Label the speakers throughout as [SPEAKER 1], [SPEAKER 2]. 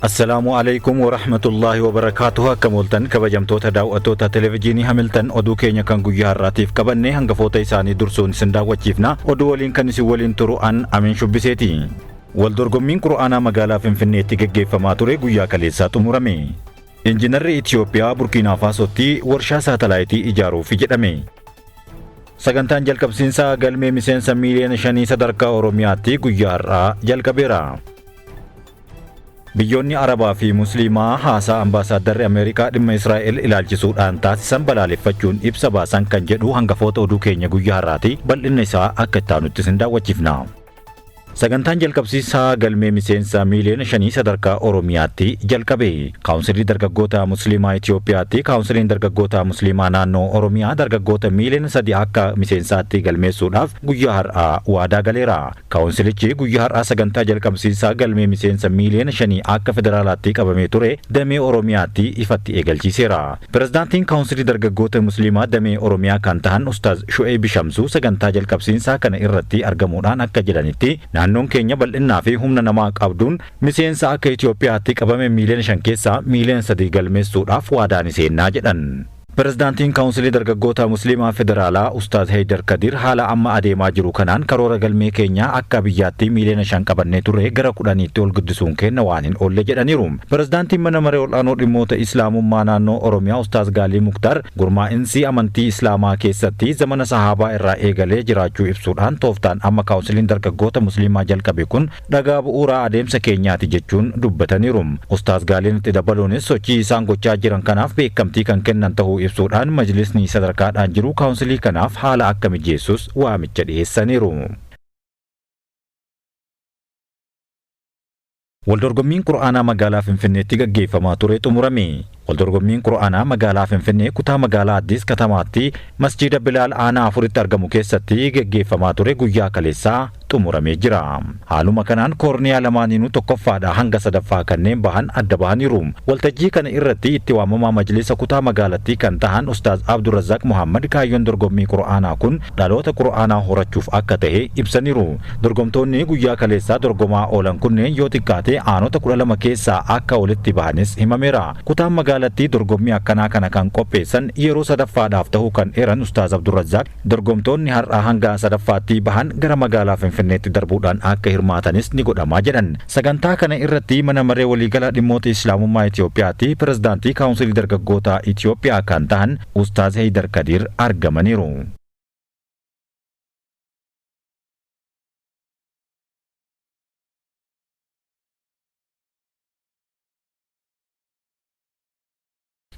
[SPEAKER 1] Assalaamu alaikum warahmatullaahi wabarakaatuhu. Akkam ooltan, kabajamtoota daawwattoota Televijiinii Hamiltan? Oduu keenya kan guyyaa har'aatiif qabanne hangafoota isaanii dursuun isin daawwachiifna. Oduu waliin kan isin waliin turu an Amin Shubbiseeti. Waldorgommiin Qur'aanaa magaalaa Finfinneetti geggeeffamaa ture guyyaa kaleessaa xumurame. Injinarri Itiyoophiyaa Burkiinaa Faasootti warshaa saatalaayitii ijaaruufi jedhame. Sagantaan jalqabsiinsaa galmee miseensa miiliyoona 5 sadarkaa Oromiyaatti guyyaa har'aa jalqabeera. Biyyoonni Arabaa fi Musliimaa haasaa ambaasaaddarri Ameerikaa dhimma Israa'el ilaalchisuudhaan taasisan balaaleffachuun ibsa baasan kan jedhu hangafoota oduu keenya guyyaa har'aati. Bal'inna isaa akka itti aanutti isin daawwachiifna. Sagantaan jalqabsiisaa galmee miseensa miiliyoona 5 sadarkaa Oromiyaatti jalqabe. Kaawunsilii Dargaggoota Musliimaa Itiyoophiyaatti Kaawunsiliin Dargaggoota Musliimaa naannoo Oromiyaa dargaggoota miiliyoona 3 akka miseensaatti galmeessuudhaaf guyyaa har'aa waadaa galeera. Kaawunsilichi guyyaa har'aa sagantaa jalqabsiisaa galmee miseensa miiliyoona 5 akka federaalaatti qabamee ture damee Oromiyaatti ifatti eegalchiiseera. Pirezidaantiin Kaawunsilii Dargaggoota Musliimaa damee Oromiyaa kan tahan Ustaaz Shu'eeb Shamsuu sagantaa jalqabsiinsaa kana irratti argamuudhaan akka jedhanitti, naannoon keenya bal'innaa fi humna namaa qabduun miseensa akka Itoophiyaatti qabame miiliyoona 5 keessaa miiliyoona 3 galmeessuudhaaf waadaa ni seennaa jedhan. Pirezidaantiin Kaawunsilii Dargaggoota Musliimaa Federaalaa Ustaaz Heydar Kadir haala amma adeemaa jiru kanaan karoora galmee keenyaa akka biyyaatti miiliyoona 5 qabannee turre gara 10tti ol guddisuun kenna waan hin oolle jedhaniiru. Pirezidaantiin Mana Maree Ol'aanoo Dhimmoota Islaamummaa naannoo Oromiyaa Ustaaz Gaalii Muktaar gurmaa'insi amantii Islaamaa keessatti zamana sahaabaa irraa eegalee jiraachuu ibsuudhaan, tooftaan amma Kaawunsiliin Dargaggoota Musliimaa jalqabe kun dhagaa bu'uuraa adeemsa keenyaati jechuun dubbataniiru. Ustaaz Gaaliin itti dabaluunis sochii isaan gochaa jiran kanaaf beekamtii kan kennan ta'uu ibsuudhaan, majlisni sadarkaadhaan jiru kaawunsilii kanaaf haala akka mijeessus waamicha dhiyeessaniiru. Waldorgommiin Qur'aanaa magaalaa Finfinneetti gaggeeffamaa ture xumurame. Waldorgommiin Qur'aanaa magaalaa Finfinnee, kutaa magaalaa Addis Katamaatti, Masjiida Bilaal aanaa 4tti argamu keessatti gaggeeffamaa ture guyyaa kaleessaa xumuramee jira. Haaluma kanaan koorniyaa lamaaniinuu tokkoffaadhaa hanga sadaffaa kanneen bahan adda bahaniiru. Waltajjii kana irratti itti waamamaa majlisa kutaa magaalattii kan tahan Ustaaz Abdurrazaaq Muhammad kaayyoon dorgommii Qur'aanaa kun dhaloota Qur'aanaa horachuuf akka tahe ibsaniiru. Dorgomtoonni guyyaa kaleessaa dorgomaa oolan kunneen yoo xiqqaate aanota 12 keessaa akka walitti bahanis himameera. Kutaan magaalattii dorgommii akkanaa kana kan qopheessan yeroo sadaffaadhaaf tahuu kan eeran Ustaaz Abdurrazaaq, dorgomtoonni har'a hanga sadaffaatti bahan gara magaalaa Finfinneetti darbuudhaan akka hirmaatanis ni godhamaa jedhan. Sagantaa kana irratti Mana Maree Waliigala Dhimmoota Islaamummaa Itiyoophiyaatti Pirezidaantii Kaawunsilii Dargaggoota Itiyoophiyaa kan tahan Ustaaz Heydar Kadiir argamaniiru.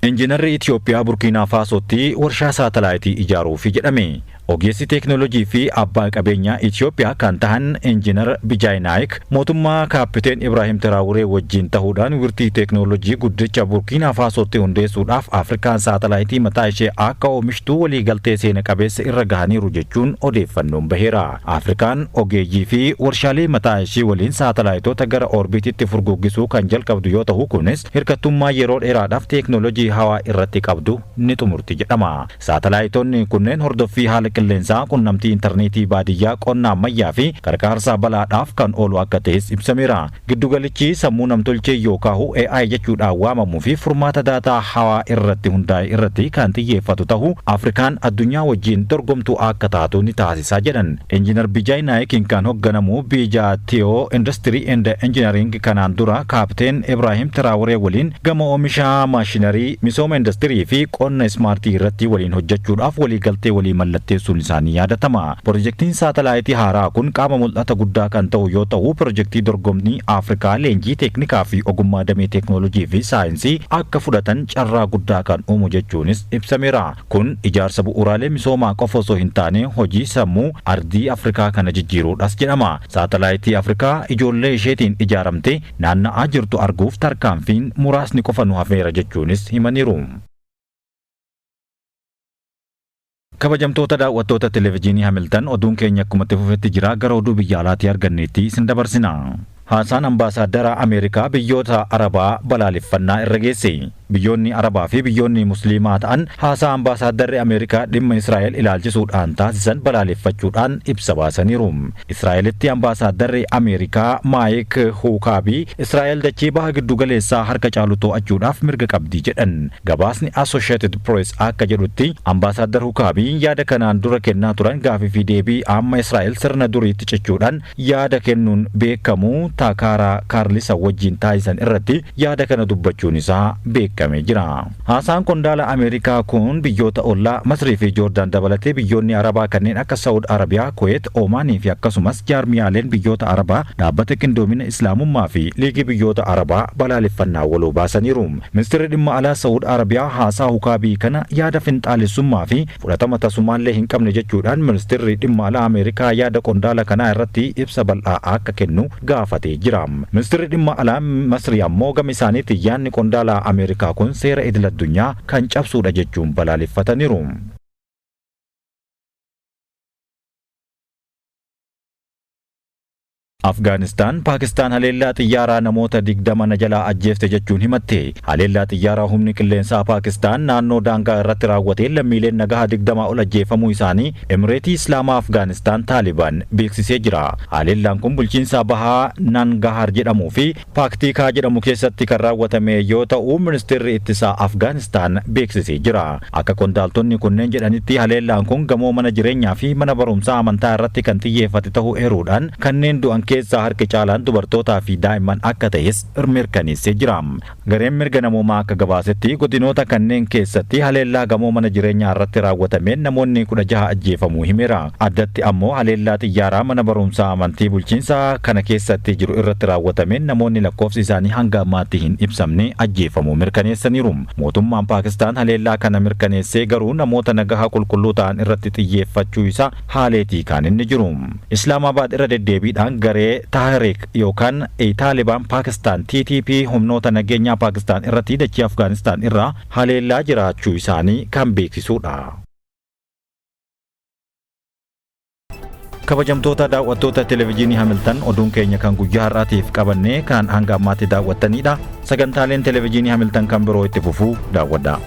[SPEAKER 1] Injinarri Itiyoophiyaa Burkiinaa Faasootti warshaa saatalaayitii ijaaruufi jedhame. Ogeessi teeknoolojii fi abbaa qabeenyaa Itiyoophiyaa kan tahan Injinar Bijaay Naayik mootummaa Kaappiteen Ibraahim Tiraawuree wajjin tahuudhaan wirtii teeknoolojii guddicha Burkiinaa Faasootti hundeessuudhaaf Afrikaan saatalaayitii mataa ishee akka oomishtuu waliigaltee seena qabeessa irra gahaniiru jechuun odeeffannoon baheera. Afrikaan ogeeyyii fi warshaalee mataa ishee waliin saatalaayitoota gara oorbiititti furguggisuu kan jalqabdu yoo tahu, kunis hirkattummaa yeroo dheeraadhaaf teeknoolojii hawaa irratti qabdu ni xumurti jedhama. Saatalaayitoonni kunneen hordoffii haala qilleensaa, qunnamtii intarneetii baadiyyaa, qonna ammayyaa fi qarqaarsa balaadhaaf kan oolu akka ta'es ibsameera. Giddugalichi sammuu namtolchee yookaahu AI jechuudhaan waamamuu fi furmaata daataa hawaa irratti hundaa'e irratti kan xiyyeeffatu ta'uu Afrikaan addunyaa wajjin dorgomtuu akka taatu ni taasisa jedhan. Injinar Bijaay Naayikiin kan hogganamu Biijaa Tiyoo Industry and Engineering kanaan dura Kaapteen Ibraahim Tiraawuree waliin gama oomisha maashinarii, misooma industirii fi qonna ismaartii irratti waliin hojjechuudhaaf waliigaltee walii mallatteessuun isaanii yaadatama. Pirojektiin saatalaayitii haaraa kun qaama mul'ata guddaa kan ta'u yoo ta'u, pirojektii dorgommii Afrikaa leenjii teeknikaa fi ogummaa damee teeknoolojii fi saayinsii akka fudhatan carraa guddaa kan uumu jechuunis ibsameera. Kun ijaarsa bu'uuraalee misoomaa qofa osoo hin taane hojii sammuu ardii Afrikaa kana jijjiiruudhas jedhama. Saatalaayitii Afrikaa ijoollee isheetiin ijaaramte naanna'aa jirtu arguuf tarkaanfiin muraasni qofa nu hafeera jechuunis himaniiru. Kabajamtoota daawwattoota Televezyiinii Hamiltan, oduun keenya akkuma itti fufetti jira. Gara oduu biyya alaatii arganneetti isin dabarsina. Haasaan ambaasaaddara Ameerikaa biyyoota Arabaa balaaleffannaa irra geesse. Biyyoonni Arabaa fi biyyoonni Musliimaa ta'an haasaa ambaasaadarri Ameerikaa dhimma Israa'el ilaalchisuudhaan taasisan balaaleffachuudhaan ibsa baasaniiru. Israa'elitti ambaasaadarri Ameerikaa Maayik Huukaabii Israa'el dachee baha giddugaleessaa harka caalu to'achuudhaaf mirga qabdi jedhan. Gabaasni Associated Press akka jedhutti, ambaasaaddar Huukaabii yaada kanaan dura kennaa turan gaafii fi deebii amma Israa'el sirna duriitti cichuudhaan yaada kennuun beekamu Taakaaraa Kaarlisa wajjin taasisan irratti yaada kana dubbachuun isaa beekamee jira. Haasaan qondaala Ameerikaa kun biyyoota ollaa Masrii fi Joordaan dabalatee biyyoonni Arabaa kanneen akka Saawud Arabiyaa, Kuweet, Oomaanii fi akkasumas jaarmiyaaleen biyyoota Arabaa, dhaabbata qindoomina Islaamummaa fi liigii biyyoota Arabaa balaaleffannaa waloo baasaniiru. Ministeerri dhimma alaa Saawud Arabiyaa haasaa Hukaabii kana yaada finxaalessummaa fi fudhatama tasumaallee hin qabne jechuudhaan, ministeerri dhimma alaa Ameerikaa yaada qondaala kanaa irratti ibsa bal'aa akka kennu gaafatee jira. Ministeerri dhimma alaa Masrii ammoo gama isaaniitti yaadni qondaala Ameerikaa kun seera idil addunyaa kan cabsuudha jechuun balaaleffataniiru. Afgaanistaan Paakistaan haleellaa xiyyaaraa namoota 20 na jalaa ajjeefte jechuun himatte. Haleellaa xiyyaaraa humni qilleensaa Paakistaan naannoo daangaa irratti raawwateen lammiileen nagahaa 20 ol ajjeefamuu isaanii Emireetii Islaamaa Afgaanistaan Taalibaan beeksisee jira. Haleellaan kun bulchiinsa bahaa Nangahar jedhamuu fi Paaktikaa jedhamu keessatti kan raawwatame yoo ta'u, ministeerri ittisaa Afgaanistaan beeksisee jira. Akka qondaaltonni kunneen jedhanitti, haleellaan kun gamoo mana jireenyaa fi mana barumsaa amantaa irratti kan xiyyeeffate ta'uu eeruudhaan, kanneen du'an keessaa harki caalaan dubartootaa fi daa'imman akka ta'es mirkaneessee jira. Gareen mirga namoomaa akka gabaasetti, godinoota kanneen keessatti haleellaa gamoo mana jireenyaa irratti raawwatameen namoonni 16 ajjeefamuu himeera. Addatti ammoo haleellaa xiyyaaraa mana barumsaa amantii bulchiinsa kana keessatti jiru irratti raawwatameen namoonni lakkoofsi isaanii hanga ammaatti hin ibsamne ajjeefamuu mirkaneessaniiru. Mootummaan Paakistaan haleellaa kana mirkaneessee garuu namoota nagahaa qulqulluu ta'an irratti xiyyeeffachuu isaa haaleetii kan inni jiru. Islaamabaad irra deddeebiidhaan garee Tahriik yookaan Taalibaan Paakistaan TTP humnoota nageenyaa Paakistaan irratti dachii Afgaanistaan irraa haleellaa jiraachuu isaanii kan beeksisudha. Kabajamtoota daawwattoota televezyiinii Hamiltan, oduun keenya kan guyyaa har'aatiif qabannee kan hanga ammaatti daawwattanidha. Sagantaaleen televezyiinii Hamiltan kan biroo itti fufuu daawwadha.